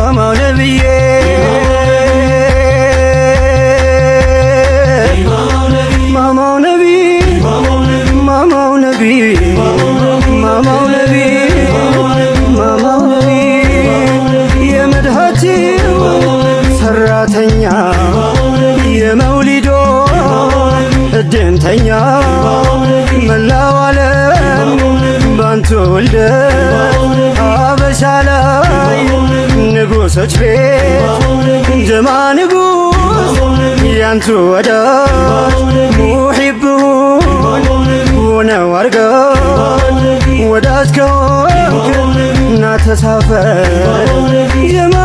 ማማው ነብዬ፣ ማማው ነቢ፣ ማማው ነቢ፣ ማማው ነቢ፣ ማማው ነቢ፣ የመድኃቲው ሰራተኛ፣ የመውሊዶ እድምተኛ፣ መላው ዓለም ባንቱ ውልደት፣ አበሻ ላይ ንጉሶች ቤት ጀማ ንጉስ ያንቱ ወዳጅ ሙሒብሁን ሆነው አርገን፣ ወዳጅ ከሆንክ ና ተሳፈር ጀማ።